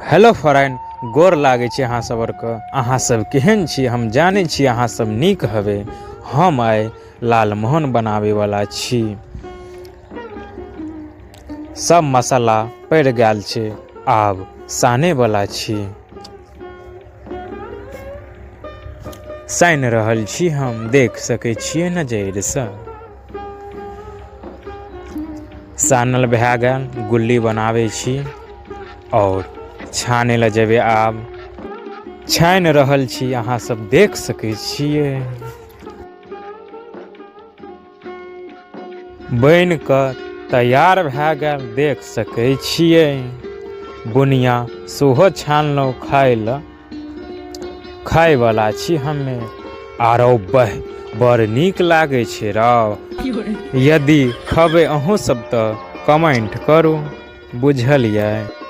Hello friend, गोर लागै छी अहाँ सब आरके। अहाँ सब केहन छी? हम जानै छी अहाँ सब नीक हवे। हम आइ लालमोहन बनाबै वाला छी। सब मसाला पड़ि गेल छै, आब साने वाला छी। सानि रहल छी हम, देख सकै छियै नजरिसँ। सानल भए गेल, गुल्ली बनाबै छी आओर छानै लए जेबै। आब छानि रहल छी, अहाँ सब देख सकै छियै। बनि कऽ तैयार भए गेल, देख सकै छियै। बुनिया सेहो छानलहुँ खाय लए। खायवला छी हमे। आरो बह, बड़ नीक लागै छै रौ। यदि खबै अहूँ सब तऽ कमेंट करू, बुझलियै?